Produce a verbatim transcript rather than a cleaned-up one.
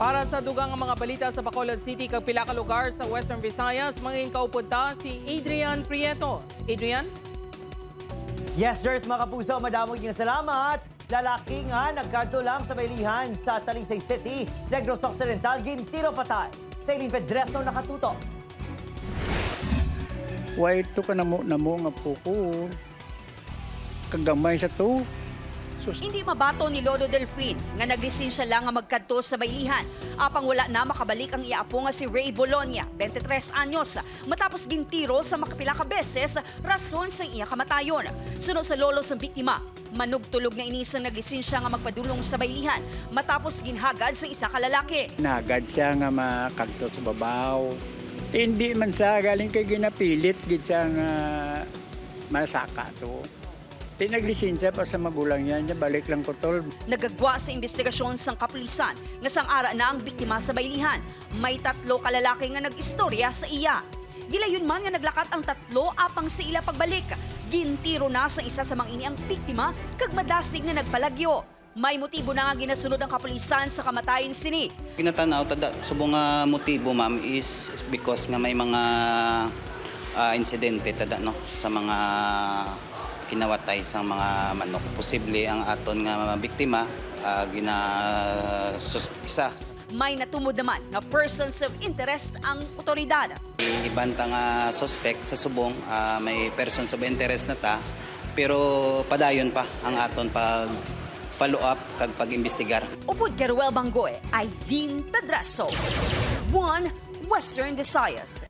Para sa dugang nga mga balita sa Bacolod City kag pila ka lugar sa Western Visayas, mangin kaupod ta si Adrian Prieto. Adrian? Yes, Jers, mga kapuso, madamo nga salamat. Lalaki nga nagkadto lang sa baylihan sa Talisay City, Negros Occidental, gintiro patay. Si Eileen Pedreso nakatutok. Way to ka namo-namo nga puko. Kagamay sa to. Sus. Hindi mabaton ni Lolo Delfin nga naglisensya lang nga magkadto sa baylihan, apang wala na makabalik ang iya apo nga si Ray Bolonia, twenty-three anyos, matapos gintiro sa makapila ka beses rason sa iya kamatayon. Suno sa lolo sang biktima, manugtulog na ini sang naglisensya nga magpadulong sa baylihan matapos ginhagad sa isa ka lalaki. Nagad siya nga makagto sa babaw. Hindi man sa galing kay ginapilit gid siya nga masaka to. Di naglisensya pa sa magulang niya, niya balik lang kutol. Nagagwa sa imbestigasyon sang kapulisan nga sang-ara na ang biktima sa baylihan. May tatlo ka lalaki nga nag-istorya sa iya. Gilayon man nga naglakat ang tatlo apang sa ila pagbalik, gintiro na sa isa sa mangini ang biktima kag madasig nga nagpalagyo. May motibo na nga ginasunod ang kapulisan sa kamatayon sini. Ginatanaw tada subong nga motibo, ma'am, is because nga may mga ah, insidente tada, no, sa mga kinawatay sa mga manok. Posible ang aton nga biktima ah, gina sus- isa. May natumod naman nga persons of interest ang otoridad. Iban ta nga suspect sa subong, ah, may persons of interest na ta, pero padayon pa ang aton pag follow up kag pag-imbestigar. Upod kay Ruel Banggoy, Aileen Pedraso, One Western Visayas.